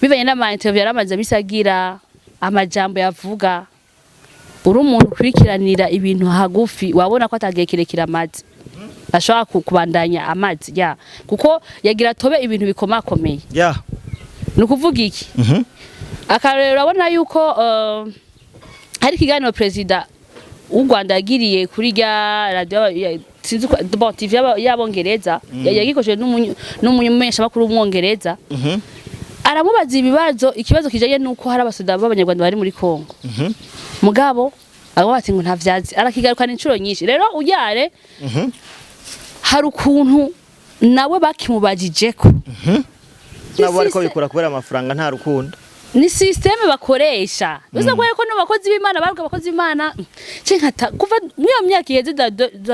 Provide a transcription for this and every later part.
Bivanye n'ama interview yaramaze abisagira, amajambo yavuga, uri umuntu ukurikiranira ibintu hagufi, wabona ko atagiye kirekire amazi ashobora kubandanya amazi ya, kuko yagira tobe ibintu bikomakomeye. Ni ukuvuga iki? Akarorero, urabona yuko hari ikiganiro perezida w'u Rwanda yagiriye kuri rya radio sinzi ko, bon, TV y'abongereza, yagikojeje n'umumenyeshamakuru w'umwongereza. Aramubaza ibibazo, ikibazo kijanye n'uko hari abasoda b'abanyarwanda bari muri Kongo. Mugabo aravuga ati ngo ntavyazi, arakigarukana inshuro nyinshi. Rero ujyare hari ukuntu nawe bakimubajijeko. Nabo ariko bikora kubera amafaranga, nta rukundo. Ni système bakoresha uza kubera ko no bakozi b'Imana baruka, abakozi b'Imana nkata kuva muri iyo myaka iheze za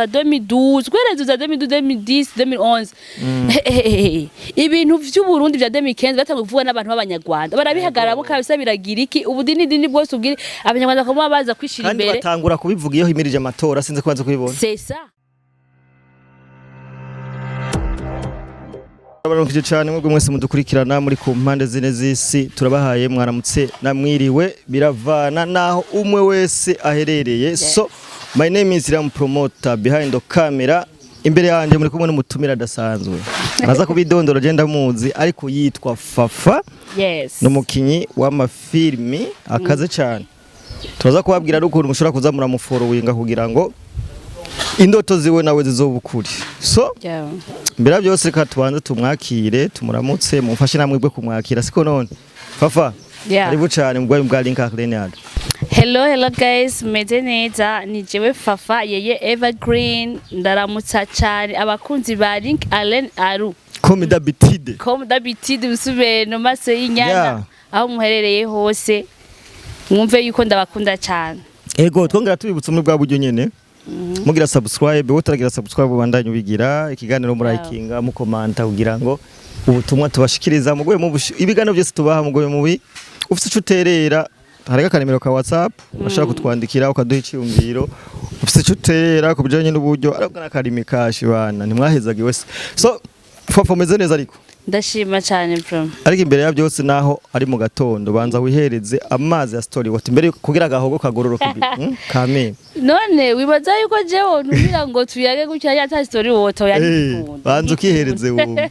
2012 guhereza za 2012, 2010, 2011, ibintu vy'Uburundi vya 2015 batanguye kuvuga n'abantu b'abanyarwanda, barabihagararamo kabisa, biragira iki ubu dini dini bwose ubwire abanyarwanda bakaba baza kwishira Kandi imbere. Batangura kubivuga iyo himirije amatora, sinzi ko banza kubibona. C'est ça. Abaramukije cyane mwebwe mwese mudukurikirana muri ku mpande zine z'isi, turabahaye mwaramutse namwiriwe, biravana naho umwe wese aherereye. So my name is Ram Promoter, behind the camera. Imbere yanjye muri kumwe n'umutumira adasanzwe, araza kubidondora, je ndamuzi, ariko yitwa Fafa. N'umukinyi w'amafilmi akaze cyane. Turaza kubabwira n'ukuntu mushobora kuza muramufollowinga kugira ngo indoto ziwe nawe zizoba ukuri. So mbere ya byose, reka tubanze tumwakire, tumuramutse, mumfashe namwe bwe kumwakira, siko none Fafa? Yeah. Karibu cyane mu bwami bwa Link Renard. Hello, hello guys, meze neza? Ni jewe Fafa Yeye Evergreen. Ndaramutsa cyane abakunzi ba Link Allen Aru. Comme d'habitude. Comme d'habitude, musubire no maso y'inyana. Aho muherereye hose, mwumve yuko ndabakunda cyane. Ego, twongera tubibutsa muri bwa buryo nyene, mugira subscribe, utaragira subscribe ubandanye ubigira, ikiganiro murayikinga, mukomanta kugira ngo ubutumwa tubashikiriza mugoye mu ibiganiro byose tubaha mugoye mubi. Ufite ico uterera, harega akanimero ka WhatsApp, urashobora kutwandikira ukaduha iciyumviro. Ufite ico uterera ku bijanye n'uburyo, ariko n'akarimi kashi bana ntimwahezagiwe se. So Fafa, umeze neza ariko? Ndashima cyane bro. Ariko imbere ya byose, naho ari mu gatondo, banza wihereze amazi ya Story Water mbere kugira agahogo kagororoke kameme. None wibaza yuko jewe ntumira ngo tuyage gutya yata Story Water? Yandikunda. Banza ukihereze wumve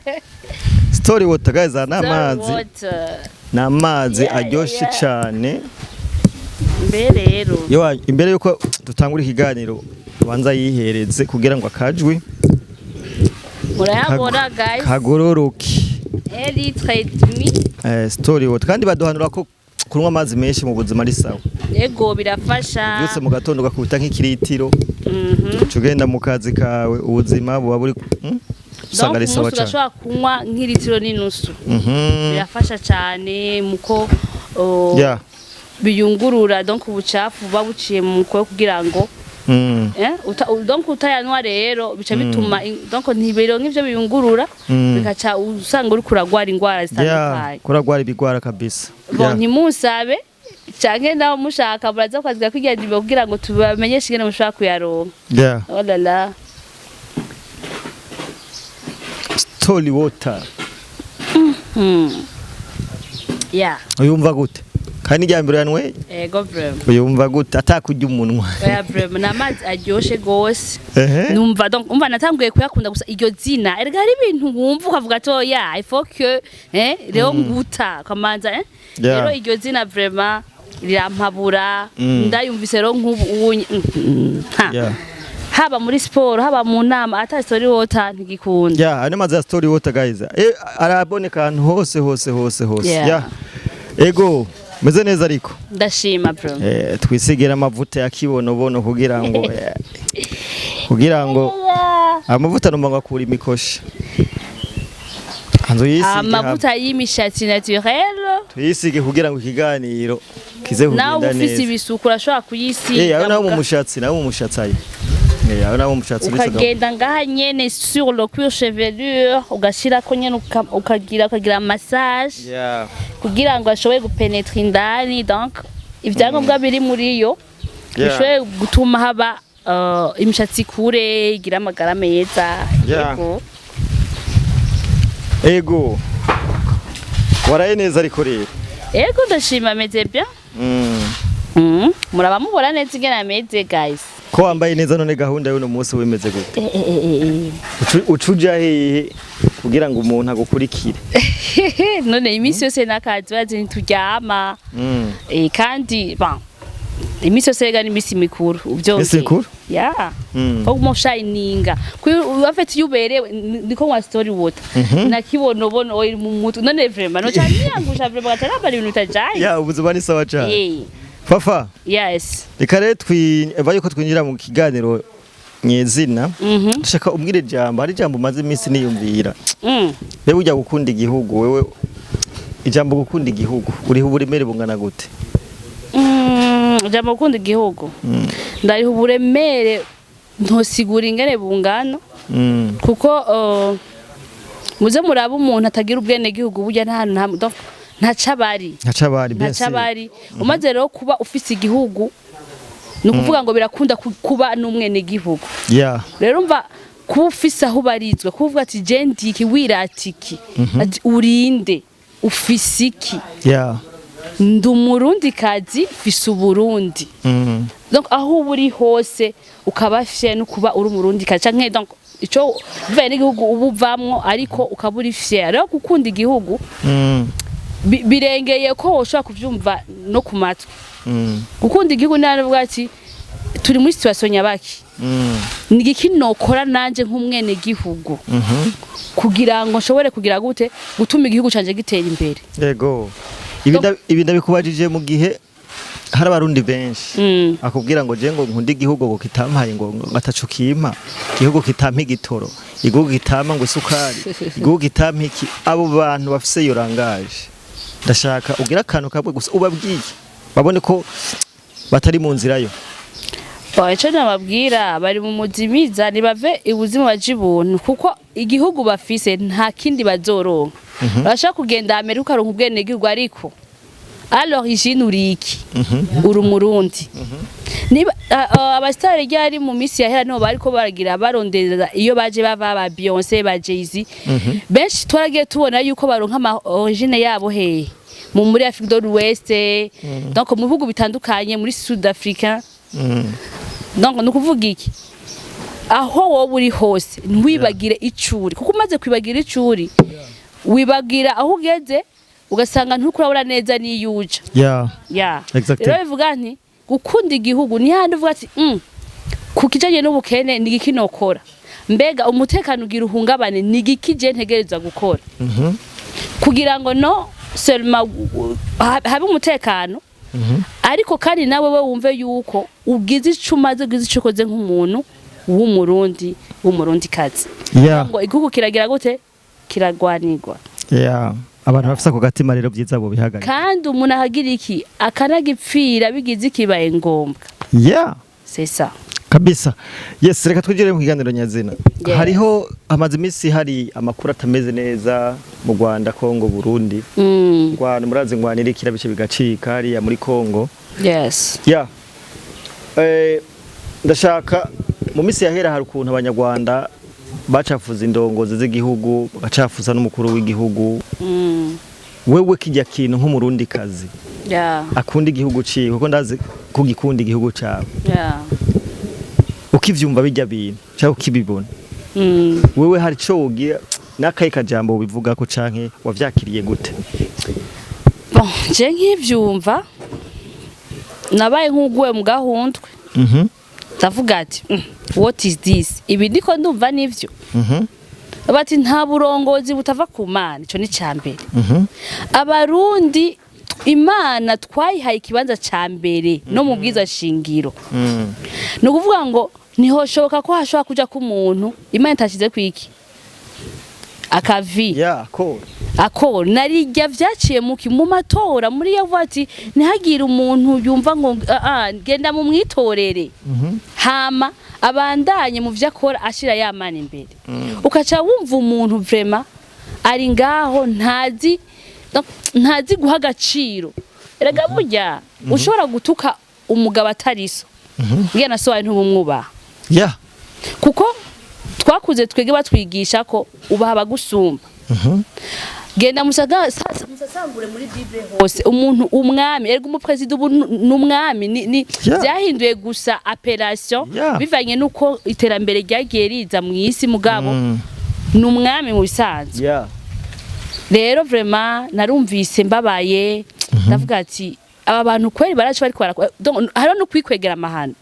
Story Water guys, ni amazi, ni amazi aryoshe cyane. Mbe rero. Yo, imbere yuko dutangura ikiganiro, banza yihereze kugira ngo akajwi Murayabona guys. kagororoke. Un litre et demi. Story Water, kandi baduhanura ko kunywa amazi menshi mu buzima ari sawa. Ego, birafasha. Byose mu gatondo ugakubita nk'ikiritiro, uca ugenda mu kazi kawe, ubuzima buba buri usanga Donc ari sawa umunsi cyane. urashobora kunywa nk'ilitiro n'inusu. Birafasha cyane muko biyungurura, donc ubucafu buba buciye mu mukoyo kugira ngo donc utayanywa rero bica bituma donc ntibironka ivyo biyungurura, bigaca usanga uriko uragwara ingwara zitandukanye. Kuragwara ibigwara kabisa. Bon, ntimusabe canke nawe mushaka muraza kwandika kwirya kugira ngo tubamenyeshe ingene mushobora kuyaronka. Oh là là. Story Water. Yeah. Uyumva gute kandi irya mbere yanyweye? Ego vraiment. Uyumva gute atakurya umunwa? Oya vraiment, ni amazi aryoshe gose. Numva, donc umva, natanguye kuyakunda gusa iryo zina. Erega hari ibintu wumva ukavuga ati oya, il faut que rero nguta kamanza. Rero iryo zina vraiment rirampabura. Ndayumvise rero nk'ubu unye ha. Haba muri siporo, haba mu nama, ata Story Water ntigikunda. Yeah, ayo mazi ya Story Water guys. Araboneka ahantu hose hose hose hose. Yeah. Ego, meze neza ariko. Ndashima bro. Twisigire amavuta ya kibonobono kugira ngo amavuta numva ngo akura imikoshi. Hanzo yisige. Amavuta y'imishatsi naturel. Tuyisige kugira ngo ikiganiro kize Nawe kugenda ufise neza. ibisuku urashobora kuyisiga. Ayo nawo mu mushatsi, nawo mu mushatsi ayo. Ayo nawo mu mushatsi uretse Ukagenda ngaha nyene sur le cuir chevelure, ugashirako nyene, ukagira massage kugira ngo ashobore gupenetra indani, donc ivyangombwa biri muri yo bishobore gutuma haba imishatsi ikure, igira amagara meza. Yego. Ego. Waraye neza ariko rero? Ego, ndashima, meze bien. Muraba mubona neza ingene ameze, guys. Ko wambaye neza none, gahunda y'uno munsi wemeze gute? Eh, eh, eh, eh. Ucuja hehe kugira ngo umuntu agukurikire? None iminsi yose n'akazi, bazi ntituryama. Kandi bon, iminsi yose rega n'imisi mikuru uvyongeye. Imisi mikuru? Ya. Ko guma ushininga. En fait iyo uberewe niko nka story water. Nakibonobono oil mu mutwe. None vraiment no cyane yangusha vraiment gatarambara ibintu bitajaye. Ya, ubuzima ni sawa cyane. Fafa, reka rero twi yuko twinjira mu kiganiro nyezina, dushaka umbwire ijambo, hari ijambo umaze iminsi niyumvira. Mbega ujya gukunda igihugu, wewe ijambo gukunda igihugu uriho uburemere bungana gute? Ijambo gukunda igihugu ndariha uburemere ntosigura ingene bungana, kuko muze murabe umuntu atagira ubwenegihugu burya nta hantu donc ntaca abari. Ntaca abari, bien Ntaca sûr. abari. Umaze rero kuba ufise igihugu, ni ukuvuga ngo birakunda kuba n'umwenegihugu. Rero umva, kuba ufise aho ubarizwa, kuvuga ati je ndiki, wirata iki, ati urinde, ufise iki? Ndi Umurundi kazi, mfise Uburundi. Donc aho uba uri hose ukaba fier no kuba uri Umurundi kazi, canke donc ico bivaye n'igihugu uba uvamwo, ariko ukaba uri fier. Rero gukunda igihugu birengeye ko woshobora kuvyumva no ku matwi. Gukunda igihugu ni navuga ati turi muri situation nyabaki, ni igiki nokora nanje nk'umwene gihugu kugira ngo nshobore kugira gute gutuma igihugu canje gitera imbere. Yego, ibi ndabikubajije mu gihe hari Abarundi benshi akubwira ngo je ngo nkunda igihugu ngo kitampaye ngo ataco kimpa, igihugu kitampa igitoro, igihugu kitampa ngo isukari, igihugu kitampa iki. Abo bantu bafise iyo langage, ndashaka ugira akantu kamwe gusa ubabwiye babone ko batari mu nzira yo. Bon, ico nababwira, bari mu muzimiza, ntibave ibuzimu baje ibuntu, kuko igihugu bafise nta kindi bazoronka. Bashaka kugenda Amerika ukaronka ubwenegihugu, ariko à l'origine uri iki? Uri Umurundi. Niba abasitari ryari mu minsi yahera niho bariko baragira barondeza iyo baje bava, ba Beyonce, ba Jay-Z, benshi twaragiye tubona yuko baronka ama origine yabo hehe? Mu muri Afrique de l'Ouest, donc mu bihugu bitandukanye, muri Sud Africa. Donc ni ukuvuga iki? Aho wowe uri hose ntiwibagire icuri, kuko umaze kwibagira icuri wibagira aho ugeze, ugasanga ntukurabura neza n'iyo uja. Ya. Rero bivuga nti gukunda igihugu ni handi uvuga ati ku kijanye n'ubukene ni igiki nokora? Mbega umutekano ugira uhungabane, ni igiki je ntegerezwa gukora kugira ngo no seulement habe umutekano, ariko kandi nawe we wumve yuko ugize ico umaze, ugize ico ukoze nk'umuntu w'Umurundi, w'Umurundi kazi, ngo igihugu kiragira gute? Kiragwanirwa. Abantu bafise ako gatima rero byiza bo bihagarika. Kandi umuntu ahagira iki akanagipfira bigize ikibaye ngombwa. C'est ça. Kabisa, yes. Reka twigire mu kiganiro nyazina. Hariho hamaze iminsi hari amakuru atameze neza mu Rwanda, Kongo, Burundi. Rwanda murazi ngwanira ikira bice bigacika hariya muri Kongo. Ya, ndashaka mu minsi yahera hari ukuntu Abanyarwanda bacafuza indongozi z'igihugu, bagacafuza n'umukuru w'igihugu. Wewe kijya kintu nk'Umurundi kazi akunda igihugu ciwe, kuko ndazi ko gikunda igihugu cawe, ukivyumva bijya bintu cyangwa ukibibona, wewe hari ico wogira n'akaye kajambo ubivugako canke wavyakiriye gute? Bon, je nkivyumva nabaye nk'uguwe mu gahundwe. Ndavuga ati what is this? Ibi ndiko ndumva nivyo?" Bati nta burongozi butava ku Mana, ico ni ca mbere. Abarundi Imana twayihaye ikibanza ca mbere no mu bwiza shingiro. Ni ukuvuga ngo ntihoshoboka ko hashobora kuja ko umuntu Imana itashize kwiki akavi. Ya ko Ako narijya vyaciye muki mu matora muri yavuga ati ntihagire umuntu yumva ngo genda mu mwitorere, hama abandanye mu vyo akora ashira ya Mana imbere. Ukaca wumva umuntu vraiment ari ngaho ntazi, donc, ntazi guha agaciro. Erega burya ushobora gutuka umugabo atari so, mbwira na so wawe ntubumwubaha. Kuko twakuze twege batwigisha ko ubaha abagusumba. Genda musasangure muri Bible hose, umuntu umwami, erega umuperezida ubu ni umwami, ni byahinduye gusa appellation bivanye nuko iterambere ryagiye riza mu isi, mugabo ni umwami mu bisanzwe. Rero vraiment narumvise mbabaye, ndavuga ati aba bantu kweri baracu bariko barakora. Donc, hariho no kwikwegera amahano.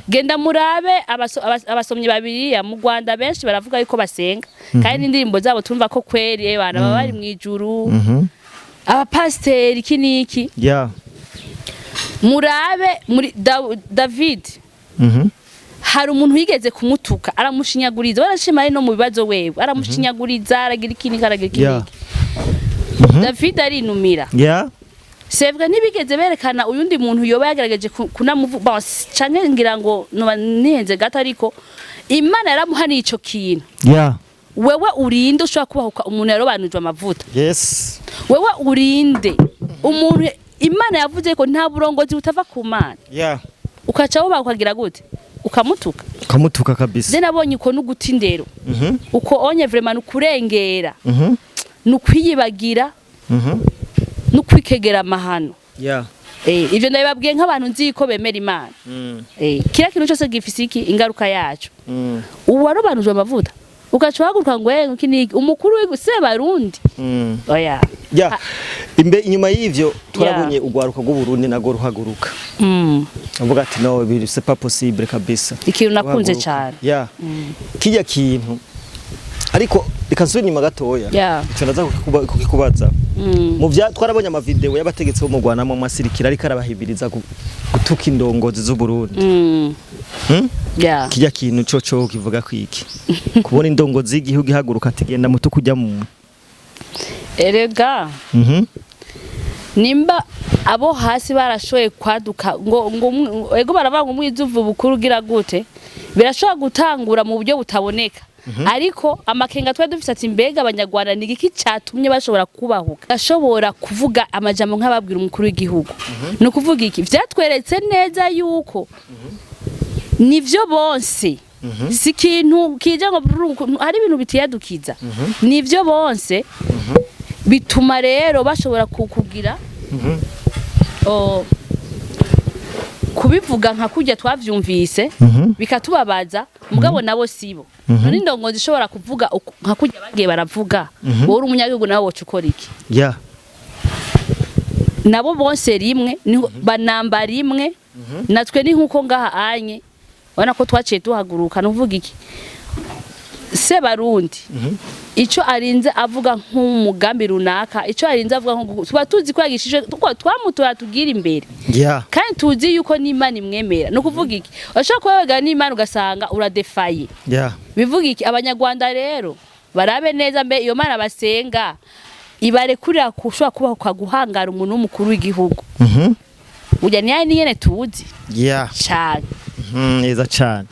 Genda murabe abasomyi babiri mu Rwanda, benshi baravuga yuko basenga, kandi n'indirimbo zabo tumva ko kweri bana baba bari mu ijuru, abapasiteri, iki n'iki. Murabe muri David, hari umuntu yigeze kumutuka, aramushinyaguriza, barashima ari no mu bibazo wewe, aramushinyaguriza, aragira iki n'iki, aragira iki n'iki. David arinumira. C'est vrai, ntibigeze berekana uyundi muntu yoba yagerageje kunamuvu, bon, canke ngira ngo noba nihenze gato, ariko Imana yaramuhaniye ico kintu. Wewe urinde ushobora kubahuka umuntu yarobanujwe amavuta? Wewe urinde umuntu Imana yavuze ko nta burongozi butava ku Mana? Ukaca wubaha, ukagira gute, ukamutuka? Kamutuka kabisa. Je nabonye uko nuguta indero. Uko onye vraiment nukurengera, nukwiyibagira, nukwikegera amahano. Ivyo ndabibabwiye nk'abantu nzi ko bemera Imana. Kila kintu cyose gifise iki ingaruka yaco. Uwarobanujwe amavuta ugaca uhaguruka ngo iki niki, umukuru Sebarundi, oya. Ya, imbe inyuma y'ivyo twarabonye ugwaruka rw'Uburundi nago ruhaguruka. Avuga ati no, ibi c'est pas possible kabisa. Ikintu nakunze Ruhaguruka. cyane. Ya. Kijya kintu, ariko reka nsubire inyuma gatoya. Ico ndaza kukikubaza. Mu vya twarabonye ama video y'abategetsi bo mu Rwanda mu masirikira ariko arabahibiriza gutuka indongozi z'u Burundi. Yeah. Kijya kintu cyo kivuga kwiki? Kubona indongozi y'igihugu ihaguruka ati genda muto kujya mu Erega nimba abo hasi barashoboye kwaduka ngo ego, baravuga ngo umwiza uva bukuru ugira gute, birashobora gutangura mu buryo butaboneka, ariko amakenga twari dufise ati mbega abanyarwanda ni igiki catumye bashobora kubahuka, bashobora kuvuga amajambo nk'ababwira umukuru w'igihugu? Ni ukuvuga iki? Vyatweretse neza yuko nivyo bonse, si ikintu kije ngo brrr, hari ibintu bitiyadukiza, nivyo bonse. Bituma rero bashobora kukugira kubivuga nka kurya twavyumvise, bikatubabaza, mugabo nabo sibo. None indongozi ishobora kuvuga nka kurya bagiye baravuga, wowe uri umunyagihugu nawe woca ukora iki? Nabo bonse rimwe, banamba rimwe natwe, ni nkuko ngaha anye ubona ko twaciye duhaguruka. Nuvuga iki? Sebarundi ico arinze avuga nk'umugambi runaka, ico arinze avuga nko tuba tuzi ko yagishije tuko twamutora tugira imbere, kandi tuzi yuko n'Imana imwemera. Ni ukuvuga iki? Urashobora kuba wegana n'Imana ugasanga uradefaye. Bivuga iki? Abanyarwanda rero barabe neza mbe iyo Mana basenga ibarekurira kushobora kubaho ukaguhangara umuntu w'umukuru w'igihugu. Burya niyo nyene tuzi cane. Neza cyane.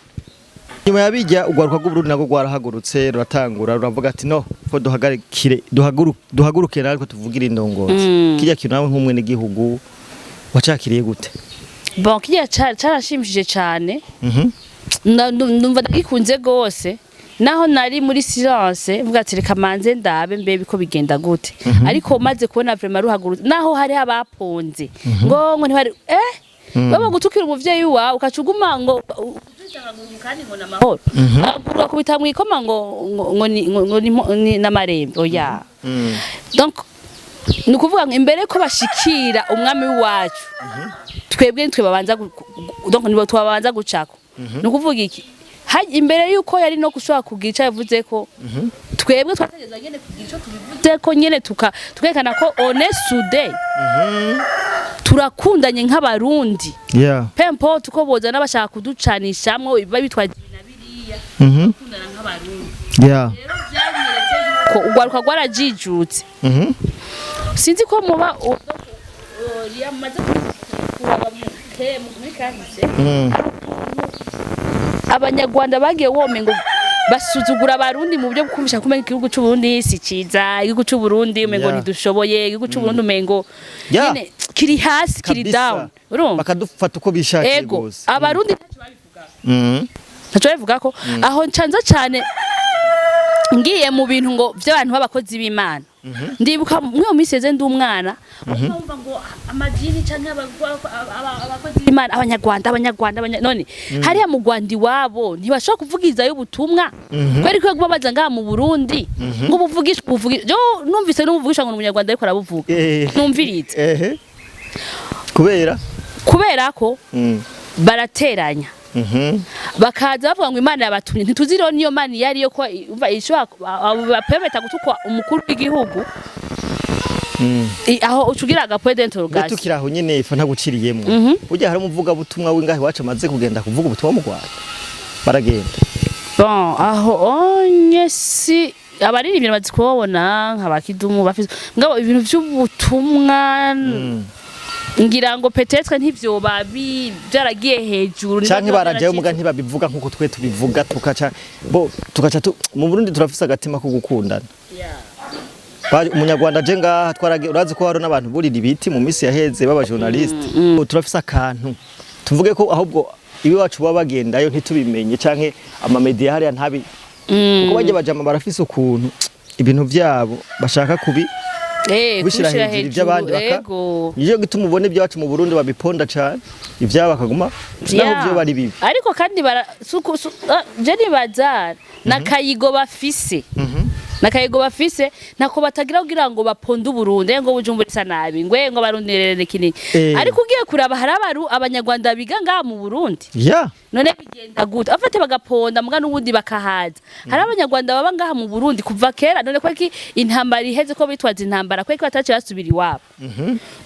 Nyuma ya bijya, ugwaruka rw'Uburundi nagwo rwarahagurutse, ruratangura ruravuga ati no ko duhagarikire, duhaguruke natwe tuvugire indongozi. Kijya kintu nawe nk'umwe n'igihugu wacakiriye gute? Bon, kirya carashimishije cane. Ndumva ndagikunze gose, naho nari muri silence, mvuga ati reka manze ndabe mbe biko bigenda gute, ariko maze kubona vraiment ruhagurutse, naho hari abaponze ngo ntibari baba gutukira umuvyeyi wawe, ukaca uguma ngo kandi ngo namahoro, ugakubita mwikoma ngo ni n'amarembe, oya. Donc ni ukuvuga ngo imbere ko bashikira umwami wacu, twebwe nitwe babanza donc nibo twabanza gucako. Ni ukuvuga iki? Imbere yuko yari no gushobora kugira ico yavuze, ko twebwe twategerezwa nyene kugira ico tubivuze ko nyene, tukerekana ko on est soudés, turakundanye nk'abarundi. Peu importe uko boza n'abashaka kuducanishamwo biba bitwaje ibi na biriya, kundana nk'abarundi. Rero byanyeretse yuko urwaruka rwarajijutse. Sinzi ko muba yamaze kuraba muri kahise, abanyarwanda bagiye wome ngo basuzugura abarundi mu buryo bwo kumvisha kumenya igihugu c'u Burundi si ciza, igihugu c'u Burundi umengo ntidushoboye, igihugu c'u Burundi umengo nyene kiri hasi, kiri down, urumva? Bakadufata uko bishakiye gose. Abarundi ntacyo babivuga, ntacyo babivuga ko aho ncanza cane ngiye mu bintu ngo vy'abantu b'abakozi b'Imana. Ndibuka muri iyo minsi yeze ndi umwana, wumva ngo amajini canke abakozi b'Imana, Abanyarwanda, none hariya mu Rwanda iwabo ntibashobora kuvugizayo ubutumwa? Kubera ko baguma baza ngaha mu Burundi ngo ubuvugisha, jo numvise n'ubuvugisha ngo ni Umunyarwanda ariko arabuvuga. Numvirize. Ehe, kubera Kubera ko barateranya, bakaza bavuga ngo Imana yabatumye. Ntituzi rero niyo Mana iyo ariyo, ko umva ishobora bapemeta gutukwa umukuru w'igihugu. Aho ucugira aga point Mbe d'interrogation. Tukiri aho nyene, ifa ntaguciriyemwo, burya hari umuvugabutumwa w'ingahe iwacu amaze kugenda kuvuga ubutumwa mu Rwanda, baragenda? Bon, aho onye si abaririmbyi bazi kubabona nka bakidumu bafise, ngabo ibintu vy'ubutumwa ngira ngo peut-être ntivyoba byaragiye hejuru. Canke niba barajayo muga ntibabivuga nkuko twe tubivuga, tukaca bo tukaca mu Burundi turafise agatima ko gukundana. Umunyarwanda aje ngaha twarage, urazi ko hari n'abantu burira ibiti mu minsi yaheze baba journaliste. Turafise akantu tuvuge ko ahubwo iwacu baba bagendayo ntitubimenye, canke ama media hariya ntabi, kuko bajya bajama barafise ukuntu ibintu vyabo bashaka kubi kubishira kubishira hejuru iby'abandi baka niyo gituma ubona ibyacu mu Burundi babiponda cane, ivyabo bakaguma naho byo bari bibi. Ariko kandi bara je nibaza nakayigo bafise, nakayigo bafise, ntako batagira kugira ngo baponde Uburundi, ngo Bujumbura isa nabi, ngwe ngo barunderere kinini. Ariko ugiye kuraba hari abaru Abanyarwanda biga ngaha mu Burundi. None bigenda gute afate bagaponda muga n'ubundi bakahaza? Hari Abanyarwanda baba ngaha mu Burundi kuva kera. None ko iki intambara iheze, ko bitwaza intambara, ko bataciye basubira iwabo?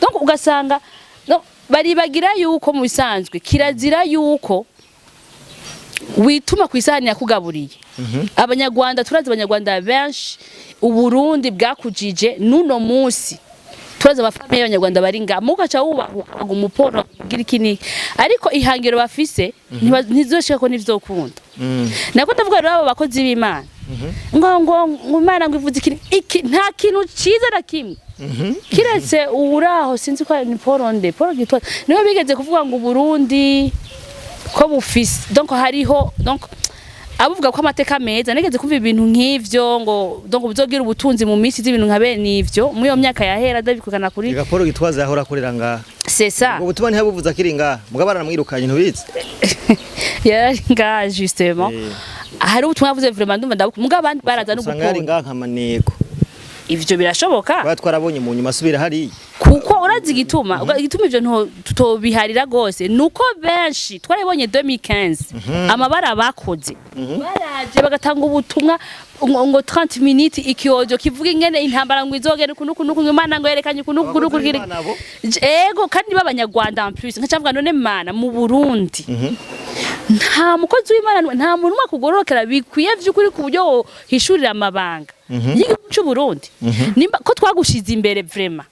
Donc ugasanga no, baribagira yuko mu bisanzwe kirazira yuko wituma ku isahani yakugaburiye. Abanyarwanda, turazi Abanyarwanda benshi Uburundi bwakujije. N'uno munsi turazi ama familles y'Abanyarwanda bari ngaha, mugaca wubahuka umuporo kugira iki n'iki, ariko ihangiro bafise ntizoshika ko ntivyokunda. Nako ndavuga rero abo bakozi b'Imana ngo Imana ngo ivuze iki iki, nta kintu ciza na kimwe kiretse uwuraho. Sinzi ko ni Paul nde, Paul Gitwaza niwe bigeze kuvuga ngo Uburundi ko bufise, donc hariho, donc abuvuga ko amateka meza. Nigeze kumva ibintu nk'ivyo ngo donc buzogira ubutunzi mu minsi z'ibintu nka bene ivyo muri iyo myaka yahera, ndabikugana kuri Ega Paul Gitwaza yahora akorera ngaha. C'est ça. Ubwo butumwa ntiyabuvuze akiri ngaha, mugabo baranamwirukanye, ntubizi? Yari ngaha justement. Hari ubutumwa yavuze, vraiment ndumva ndabuka, mugabo abandi baraza no Usanga yari gukunda. ngaha nka maneko. Ivyo birashoboka. Twaba twarabonye mu nyuma asubira hariya. Kuko urazi igituma ivyo tutobiharira gose nuko benshi twarabonye 2015 amabara bakoze, baraje bagatanga ubutumwa ngo 30 minutes ikiojo kivuga ingene intambara ngo izogenda uku nuku nuku, Imana ngo yerekanye uku nuku nuku. Abakozi b'Imana bo? Ego, kandi b'Abanyarwanda en plus. Nkacavuga none Mana, mu Burundi nta mukozi w'Imana, nta muntu umwe akugororokera bikwiye vy'ukuri ku buryo wohishurira amabanga y'igihugu c'u Burundi? Nimba ko twagushize imbere, vraiment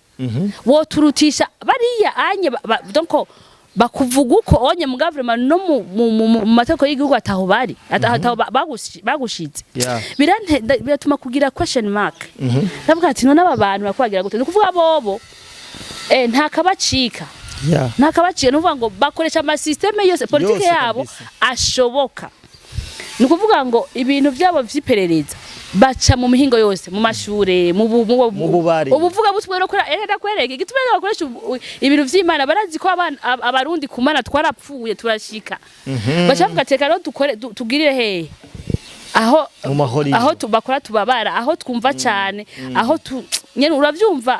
woturutisha bariya anye donc bakuvuga uko onye, muga vraiment no mu mategeko y'igihugu ataho bari, ataho bagushize. Biratuma kugira question mark. Ndavuga ati none aba bantu bakwagira gute? Ni ukuvuga bobo nta kabacika. Nta kabacika. Ni ukuvuga ngo bakoresha ama systèmes yose, politike Yose yabo kabisa. ashoboka. Ni ukuvuga ngo ibintu byabo vy'iperereza baca mu mihingo yose, mu mashure, Mu bubari. Ubuvuga butumwa no kora ndakwereka igituma rero bakoresha ibintu vy'Imana. Barazi ko abana Abarundi ku Mana twarapfuye turashika. Baca bavuga ati reka rero dukore tugirire hehe aho Mu mahoriro. Aho bakora tubabara, aho twumva cyane, aho tu nyene uravyumva,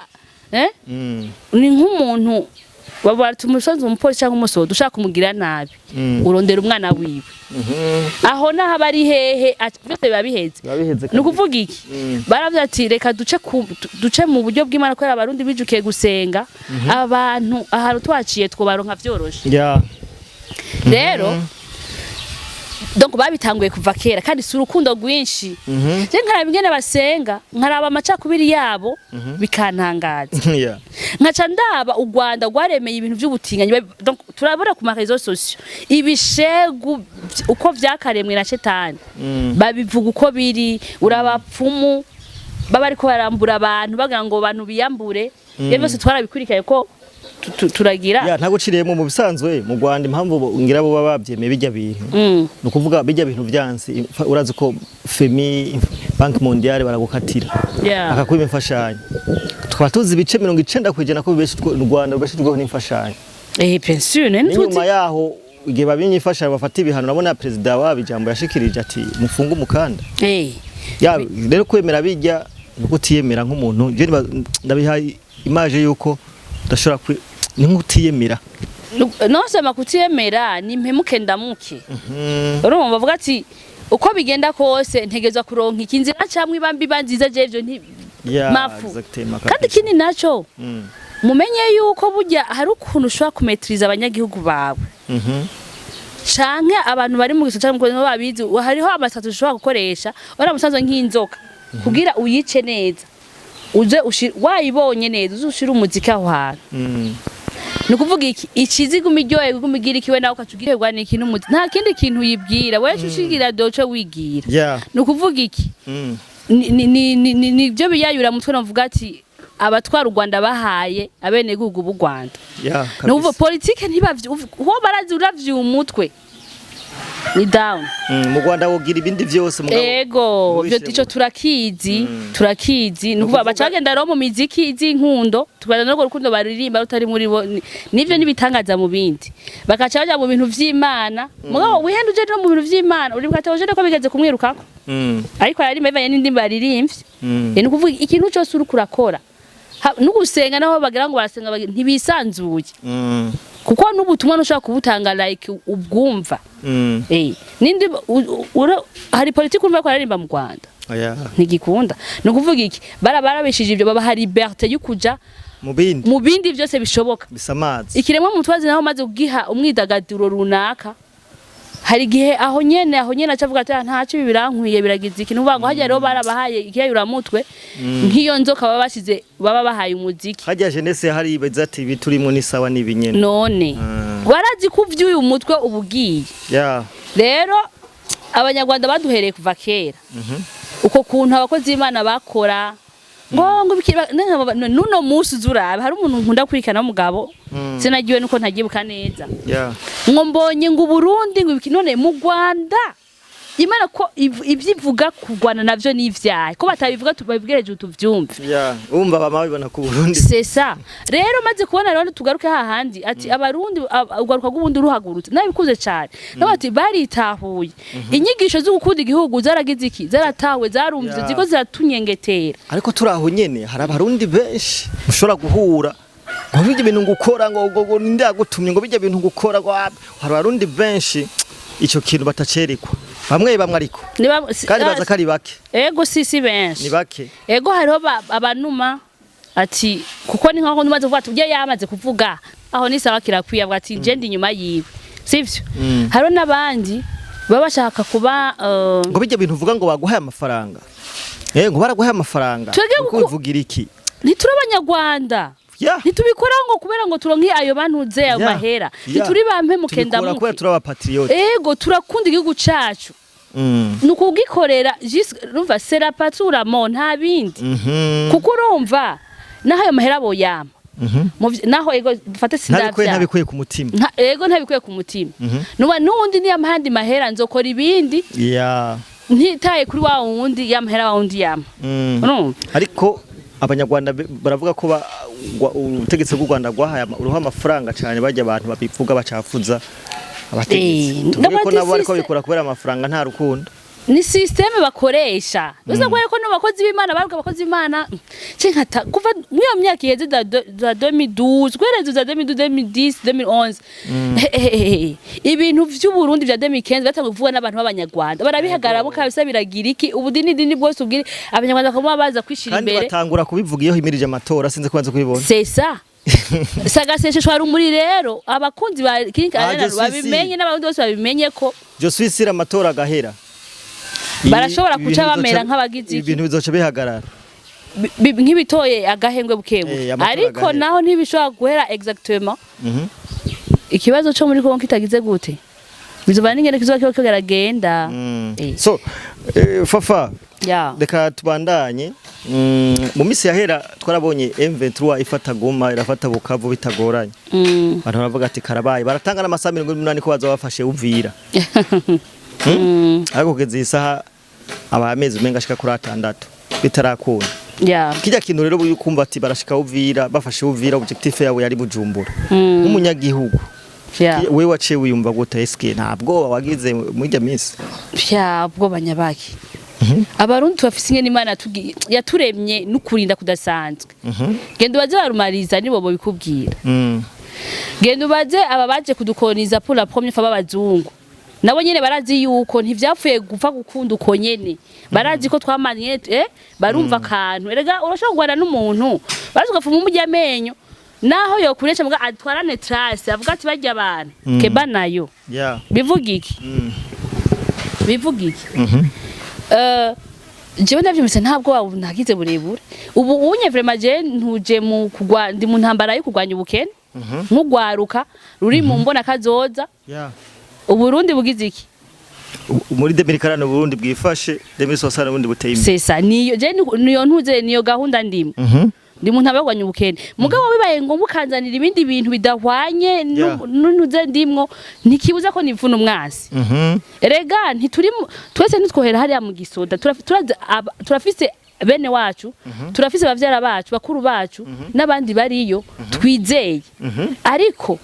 eh? Ni nk'umuntu baba tumusanze, umupolisi cyangwa umusoda ushaka kumugira nabi, urondera umwana wiwe. Aho naho aba ari hehe, byose biba biheze. Biba biheze. Ni ukuvuga iki? Baravuze ati reka duce duce mu buryo bw'Imana, kubera Abarundi bijukiye gusenga. Abantu ahantu twaciye twobaronka vyoroshe. Rero donc babitanguye kuva kera, kandi si urukundo rwinshi. Je nkaraba ingene basenga, nkaraba amacakubiri yabo, bikantangaza. Nkaca ndaba u Rwanda rwaremeye ibintu by'ubutinganyi. Donc turabona ku ma réseaux sociaux ibishegu uko vyakaremwe na shetani. Babivuga uko biri. Urabapfumu baba ariko barambura abantu, bagira ngo abantu biyambure. Ibyo byose twarabikurikiye ko turagira. Ya, ntaguciriyemo, mu bisanzwe mu Rwanda impamvu ngira bo baba babyemeye bijya bintu, ni ukuvuga bijya bintu vyansi urazi ko femi Banque mondiale baragukatira, akakwima imfashanyo. Tukaba tuzi ibice 90% ko bibeshejwe, u Rwanda rubeshejweho n'imfashanyo. Eh, bien sûr, nene tuzi. N'inyuma yaho, igihe babimye imfashanyo, bafata ibihano. Urabona perezida wabo ijambo yashikirije ati: "Mufunge umukanda." Ya, rero kwemera bijya ni kutiyemera nk'umuntu. Je ndabiha image yuko udashobora ni nk'utiyemera. Non seulement kutiyemera, ni mpemuke ndamuke. Urumva bavuga ati uko bigenda kose ntegezwa kuronka iki, inzira camwe iba mbi iba nziza, je ivyo nti mafu. Kandi ikindi naco, mumenye yuko burya hari ukuntu ushobora kumaîtriza abanyagihugu bawe canke abantu bari mu gisata canke mu babizi. Hariho amasatu ushobora gukoresha ora musanzwe nk'inzoka kugira uyice neza, uze wayibonye neza, uze ushire umuziki aho hantu. Ni ukuvuga iki, ikizi iguma iryoherwa, iguma igira ikiwe, nawe ukaca uryoherwa n'iki? N'umuzi. Nta kindi kintu uyibwira wewe, ushigira doce wigira. Ni ukuvuga iki? Nibyo biyayura mutwe navuga ati abatwara u Rwanda bahaye abenegihugu b'u Rwanda. Ni ukuvuga politike ntibavyi uwo barazi uravye umutwe ni down. Mu Rwanda wogira ibindi vyose, mugabo Ego, ntubishire ivyo ico turakizi, turakizi. Ni ukuvuga baca bagenda rero mu miziki z'inkundo, tukaza n'urwo rukundo baririmba rutari muri bo, nivyo n'ibitangaza mu bindi, bakaca baja mu bintu vy'Imana. Mugabo wihenda uje no mu bintu vy'Imana, uribuka Theogene ko bigeze kumwirukako, ariko yaririmba bivanye n'indimi baririmbye. Ni ukuvuga ikintu cyose uriko urakora, n'ugusenga naho bagira ngo barasenga, ntibisanzuye, kuko n'ubutumwa ntushobora kubutanga like ubwumva. Nindi hari politiki urumva ko aririmba mu Rwanda? Oya. Ntigikunda. Ni ukuvuga iki, barabishije ibyo, babaha liberté yo kuja mu bindi mu bindi byose bishoboka. Bisamaza. Ikiremwa mutwazi naho maze kugiha umwidagaduro runaka, hari igihe aho nyene aca avuga ati: "Ah, ntacyo, ibi birankwiye, biragize iki." Nuvuga ngo hajya rero barabahaye ikiyayuramutwe nk'iyo nzoka baba bashize, baba bahaye umuziki. Hajya jeunesse hari beza ati ibi turimo ni sawa n'ibinyene. None barazi ko uvyuye umutwe uba ugiye. Rero Abanyarwanda baduhereye kuva kera uko kuntu abakozi b'Imana bakora ngo nuno munsi uzurabe hari umuntu nkunda kwikana w'umugabo, sinagiwe nuko ntagibuka neza, ngo mbonye ngo Uburundi ngo ibiki. None mu Rwanda Imana ko ivyo ivuga ku Rwanda navyo ni ivyahe, ko batabivuga tubabwire hejuru tuvyumve? Umva bama babibona ku Burundi. C'est ça. Rero maze kubona rero, tugaruke hahandi ati Abarundi, ugaruka rw'ubundi ruhagurutse nabikuze cyane nabo, ati baritahuye inyigisho zo gukunda igihugu, zaragize iki, zaratawe, zarumvise, ziko ziratunyengetera. Ariko turi aho nyene, hari Abarundi benshi mushobora guhura ngo bijya bintu ngukora, ngo ninde yagutumye, ngo bijya bintu ngukora, ngo hari Abarundi benshi ico kintu batacerekwa, bamwe bamwe ariko kandi baza ko ari bake. Ego, si benshi. Ni bake. Ego, hariho abanuma ati kuko ni nkaho numaze kuvuga ati ujya yamaze kuvuga aho ni sawa, kirakwiye, avuga ati je ndi inyuma yiwe, sivyo? Hariho n'abandi baba bashaka kuba Ngo bijya bintu uvuga ngo baguhaye amafaranga, ngo baraguhaye amafaranga. Twebwe Uko ubivugira iki? Ntituri Abanyarwanda. Ntitubikora ngo kubera ngo turonke ayo bantuze ayo mahera. Ntituri bampe mukenda. Tubikora kubera muke. Turi abapatriote. Ego, turakunda igihugu cacu. Ni ukugikorera urumva, c'est la patrie ou la mort, nta bindi. Kuko urumva naho ayo mahera boyama, naho ego dufate ntabikuye sindavya ntabikuye ku mutima. Ego, ntabikuye ku mutima. Nuba nuwundi niyo ahandi mahera nzokora ibindi ntitaye kuri wa wundi yamahera, wa wundi yama. Urumva? Ariko Abanyarwanda baravuga ko ubutegetsi bw'u Rwanda rwahaye uruha amafaranga cyane bajya abantu babivuga bacafuza abategetsi. Tuvuge ko nabo bariko babikora kubera amafaranga, nta rukundo. Ni système bakoresha biza kubera ko no bakozi b'Imana baruka abakozi b'Imana cinkata kuva muri iyo myaka iheze za 2012 guhereza za 2012, 2010, 2011, ibintu vy'Uburundi vya 2015 batanguye kuvuga n'abantu b'Abanyarwanda barabihagararamo kabisa, biragira iki, ubudini dini bwose ubwire Abanyarwanda bakaba baza kwishira Kandi imbere. batangura kubivuga iyo himirije amatora, sinzi kubanza kubibona. C'est ça, sagasesheshwa rumuri. Rero abakunzi ba King Ah, Arena je suis babimenye sûr. n'abarundi bose babimenye ko Je suis sûr, amatora agahera, barashobora ibintu kuca bamera nk'abagize iki? Ibintu bizoca bihagarara. Nk'ibitoye agahengwe bukebuke. Amatora Ariko agahera. naho ntibishobora guhera exactement. Ikibazo cyo muri Kongo kitagize gute, bizova n'ingene kizoba kiba kiragenda. So Fafa, reka tubandanye. Mu minsi yahera twarabonye M23 ifata Goma, irafata Bukavu bitagoranye. Abantu baravuga ati karabaye, baratanga n'amasaha 48 ko baza bafashe Uvira. Ariko kugeza iyi saha Aba amezi umenga ashika kuri 6 bitarakunda. Kijya kintu rero kumva ati barashika Uvira, bafashe Uvira, objectif yabo yari Bujumbura. Nk'umunyagihugu, wewe waciye wiyumva gute? Eske nta bwoba wagize muri irya minsi? Vya ubwoba nyabaki? Abarundi tubafise ingene Imana yaturemye n'ukurinda kudasanzwe. Genda ubaze barumariza, nibo bobikubwira. Genda ubaze aba baje kudukoloniza pour la première fois b'abazungu, nabo nyene barazi yuko ntivyapfuye gupfa gukunda uko nyene. Barazi ko twamanye, barumva akantu. Erega urashobora kugwana n'umuntu, bazi ugafuma umurya amenyo, naho yokuresha muga atwarane trace, avuga ati barya abantu keba nayo. Bivuga iki? Bivuga iki? Jewe ndavyumvise, ntabwo waba nagize burebure. Ubu unye vraiment je ntuje mu kugwa, ndi mu ntambara yo kurwanya ubukene nk'ugwaruka ruri mu mbona kazoza. Uburundi bugize iki? Muri 2040 Burundi bwifashe, 2060 Burundi buteye imbere. C'est ça, niyo je niyo ntuze, niyo gahunda ndimo. Ndi mu ntambara yo kurwanya ubukene, mugabo bibaye ngombwa ukanzanira ibindi bintu bidahwanye n'untuze ndimwo, ntikibuza ko nivuna umwansi. Erega ntituri twese ntitwohera hariya mu gisoda. Turafise bene wacu, turafise bavyara bacu, bakuru bacu n'abandi bariyo twizeye, ariko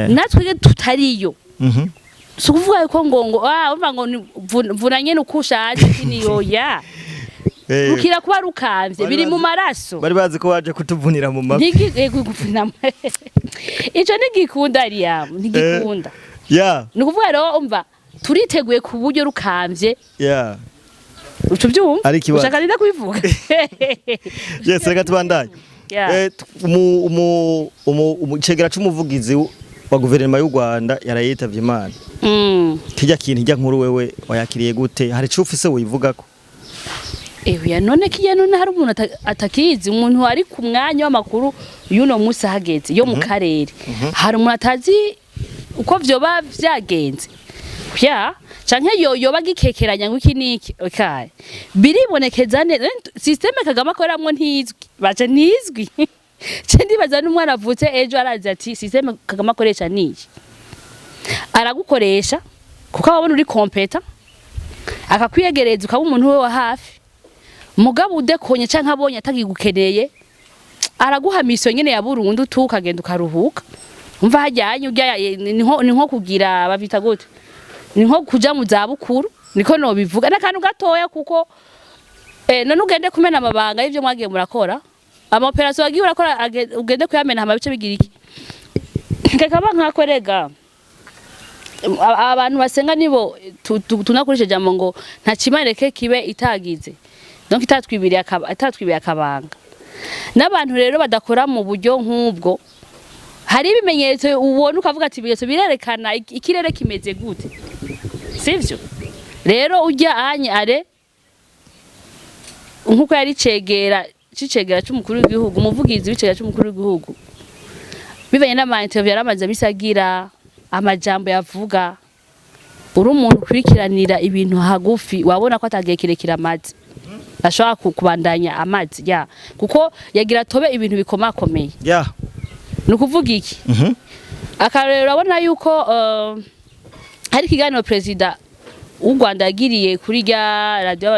natwe tutariyo. Si ukuvuga ko ngo urumva ngo vuna nyene uko ushaje, niyo ya rukira kuba rukamvye biri mu maraso. Bari bazi ko waje kutuvunira mu mavi. Guvuna ico ntigikunda, ariya ntigikunda. Ni ukuvuga rero, umva, turiteguye ku buryo rukamvye. Uca ubyumva. Ari ikibazo. Ushaka nida kubivuga? Yes, reka tubandanye. Cegera c'umuvugizi wa guverinoma y'u Rwanda yarayitavye Imana. Kijya kintu, ijya nkuru, wewe wayakiriye gute? Hari ico ufise wivugako? Ewe, none kiya, none hari umuntu atakizi? Umuntu ari ku mwanya w'amakuru y'uno munsi ahageze yo mu karere, hari umuntu atazi uko vyoba vyagenze? Ya canke yo yoba agikekeranya ngo iki niki? Okay, biribonekeza neza système Kagame akoreramwo ntizwi, baje ntizwi. Ce ndibaza n'umwana avutse ejo arazi ati système Kagame akoresha niyi. Aragukoresha kuko ababona uri compétent, akakwiyegereza, ukaba umuntu we wa hafi. Mugabo udekonye canke abonye atagigukeneye, araguha mission nyene ya burundu tu, ukagenda ukaruhuka. Umva, hajyanye urya ni nko kugira, bavita gute, ni nko kuja mu zabukuru, niko nobivuga n'akantu gatoya. Kuko none ugende kumena amabanga y'ivyo mwagiye murakora, ama opération wagiye urakora, ugende kuyamena, hama bice bigira iki? Kekaba nkako rega abantu basenga nibo tunakoresha ijambo ngo nta kimareke kibe itagize, donc itatwibiriye itatwibiriye akabanga. N'abantu rero badakora mu buryo nk'ubwo, hari ibimenyetso ubona ukavuga ati ibimenyetso birerekana ikirere kimeze gute, sivyo? Rero ujya anye are nkuko yari cegera c'icegera c'umukuru w'igihugu, umuvugizi w'icegera c'umukuru w'igihugu, bivanye n'ama interview yaramaze abisagira, amajambo yavuga, uri umuntu ukurikiranira ibintu hagufi, wabona ko atagiye kirekire amazi ashobora kubandanya amazi ya, kuko yagira atobe ibintu bikomakomeye. Ni ukuvuga iki? Akarorero, urabona yuko hari ikiganiro perezida w'u Rwanda yagiriye kuri rya radio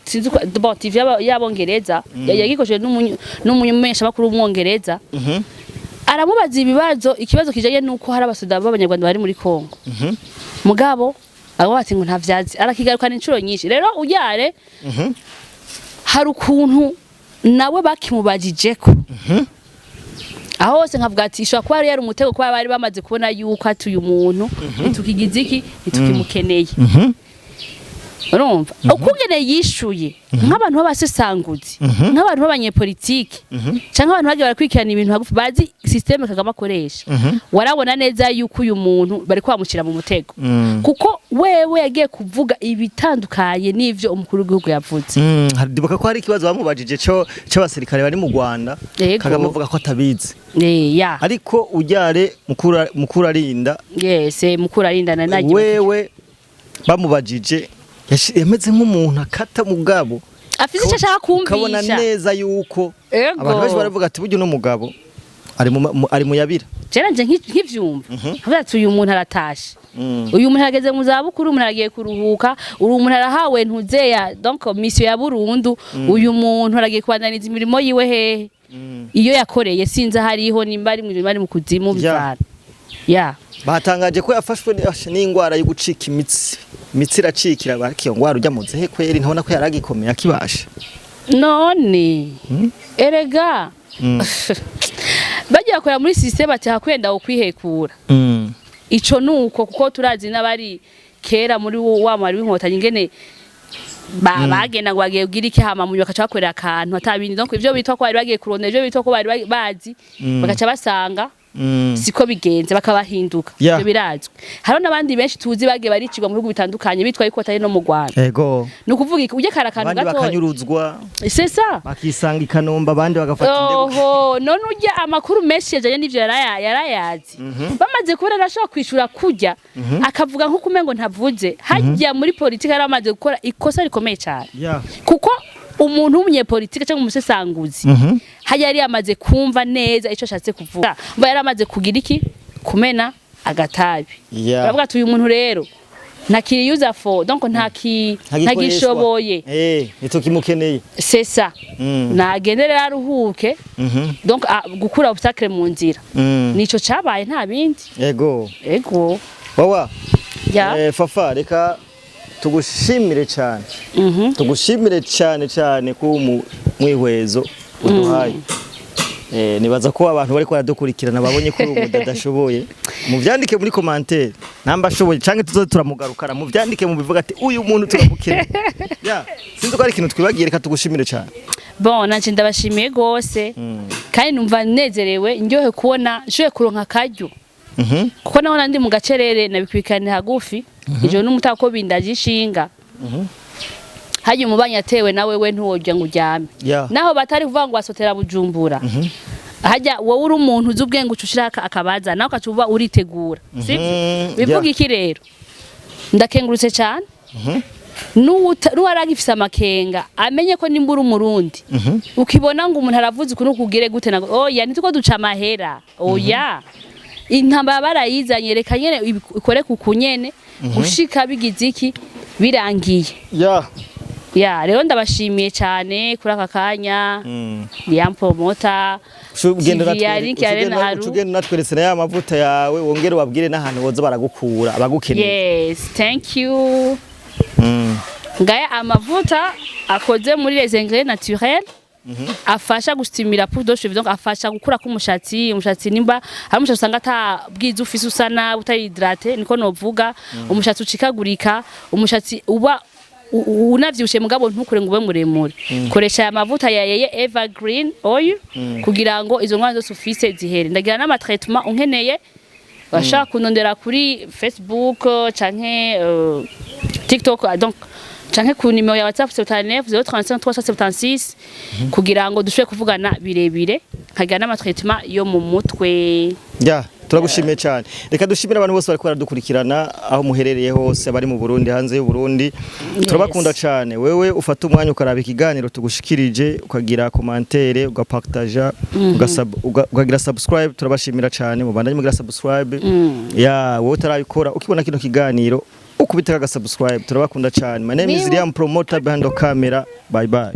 sinzi bon, TV y'abongereza, yagikoresheje n'umumenyeshamakuru w'umwongereza. Aramubaza ibibazo, ikibazo kijanye nuko hari abasoda b'abanyarwanda bari muri Kongo. Mugabo abo bati ngo nta vyazi, arakigarukana inshuro nyinshi. Rero ujyare hari ukuntu nawe bakimubajijeko aho hose, nkavuga ati ishobora kuba yari umutego, kuba bari bamaze kubona yuko ati uyu muntu ntitukigize iki, ntitukimukeneye. Urumva ukungene yishuye, nk'abantu b'abasesanguzi, nk'abantu b'abanyepolitike, canke abantu bagiye barakurikirana ibintu hagufi, bazi système Kagame akoresha, warabona neza yuko uyu muntu bari kwamushyira mu mutego, kuko wewe yagiye kuvuga ibitandukanye n'ivyo umukuru w'igihugu yavuze. Ndibuka ko hari ikibazo bamubajije cyo cy'abasirikare bari mu Rwanda. Kagame avuga ko atabizi. Ya. Ariko ujyare mukuru arinda. Yes, mukuru arinda na nagiye. Wewe bamubajije yameze nk'umuntu akata, mugabo afise icyo ashaka ukabona kumvisha. neza yuko abantu benshi baravuga ati burya uno mugabo Ari mu yabira. Je nanje nkivyumva nkavuga ati uyu muntu aratashe, uyu muntu arageze mu zabukuru, umuntu aragiye kuruhuka, uyu muntu arahawe ntuzeya, donc mission ya burundu, uyu muntu aragiye kubandaniza imirimo yiwe hehe iyo yakoreye, sinzi ahariho, nimba ari mu ijuru, ari mu kuzimu, bivana ya. Batangaje ko yafashwe n'ingwara yo gucika imitsi, imitsi iracikira. Bariko iyo ngwara ujya muzehe kweri, ntabona ko yaragikomeye akibasha. None erega bagiye bakora muri système ati hakwenda ukwihekura. Ico nuko kuko turazi n'abari kera muri wa mwari w'Inkotanyi ingene bagenda ngo bagiye kugira iki, hama mu bakaca bakorera akantu atabindi, donc ivyo bitwa ko bari bagiye kurondera, ivyo bitwa ko bari bazi, bagaca basanga siko bigenze, bakabahinduka. Ivyo birazwi. Hariho n'abandi benshi tuzi bagiye baricirwa mu bihugu bitandukanye bitwa yuko batari no mu Rwanda. Ni ukuvuga iki? Ujye kare akantu Abandi gatoya bakanyuruzwa, c'est ça. bakisanga i Kanombe, abandi bagafata indege. Oho, none urya amakuru menshi yajanye n'ivyo yarayazi. Bamaze kubona arashobora kwishura kurya, akavuga nk'uko umengo ntavuze, hajya muri politiki yari amaze gukora ikosa rikomeye cyane, kuko umuntu w'umunyepolitike cyangwa umusesanguzi hajya yari yamaze kumva neza ico ashatse kuvuga, mba yari amaze kugira iki, kumena agatabi. Baravuga ati uyu muntu rero ntakiri useful, donc Ntagikoreshwa. ntagishoboye. Ntitukimukeneye. C'est ça. Nagende rero aruhuke, donc gukura obstacle mu nzira. Nico cabaye, nta bindi. Ego. Wawa. Ya. Fafa, reka tugushimire cyane. Tugushimire cyane cyane ku mwihwezo uduhaye. Nibaza ko abantu bariko baradukurikirana babonye ko uyu mudada ashoboye. Muvyandike muri commentaire namba ashoboye canke tuzoze turamugarukana. Muvyandike, mubivuga ati uyu muntu turamukeneye. Ya, sinzi ko ari ikintu twibagiye, reka tugushimire cyane. Bon, nanje ndabashimiye gose, kandi numva nezerewe, ndyohe kubona nshoboye kuronka akaryo, kuko naho nandi mu gacerere nabikwikanira hagufi ijoro n'umutako bindaje ishinga. Hajya umubanyi atewe nawe we ntiworya ngo uryame. Naho batari kuvuga ngo basotera Bujumbura, hajya wowe uri umuntu uzi ubwenge, uca ushirako akabaza nawe ukaca uba uritegura, sivyo? Bivuga iki rero? Ndakengurutse cyane. N'uwaragifise amakenga amenye ko nimba uri Umurundi ukibona ngo umuntu aravuze ukuntu kugire gute na oya, ntituko duca amahera, oya, intambara barayizanye, reka nyene ikore ku nyene gushika bigize iki, birangiye. Ya, rero ndabashimiye cyane kuri aka kanya. Liam Promoter TV ya Link ya Rena Haru. Ugenda unatweretse na ya mavuta yawe, wongere ubabwire n'ahantu boza baragukura abagukeneye. Yes, thank you. Ngaya amavuta akoze muri les ingrédients naturels, afasha gustimula pousse de cheveux, donc afasha gukura k'umushatsi. Umushatsi nimba hari umushatsi usanga ata bwiza ufise, usa nabi, utari hydraté, niko novuga, umushatsi ucikagurika, umushatsi uba unavyibushe mugabo ntukure ngo ube muremure, koresha aya mavuta ya Yeye Evergreen Oil kugira ngo izo ngwara zose ufise zihere. Ndagira n'ama traitement, unkeneye bashaka kunondera kuri Facebook canke TikTok, donc canke ku nimero ya WhatsApp 79 035 376, kugira ngo dushobore kuvugana birebire, nkagira n'ama traitement yo mu mutwe. Ya, turagushimiye cyane. Reka dushimire abantu bose bariko baradukurikirana aho muherereye hose, bari mu Burundi, hanze y'u Burundi. Turabakunda cyane. Wewe ufata umwanya ukaraba ikiganiro tugushikirije, ukagira commentaire, ugapartaja, ukagira subscribe, turabashimira cyane. Mubandanye mugira subscribe. Ya, wowe utarabikora, ukibona kino kiganiro ukubita aga subscribe. Turabakunda cyane. My name is Liam Promoter behind the camera. Bye bye.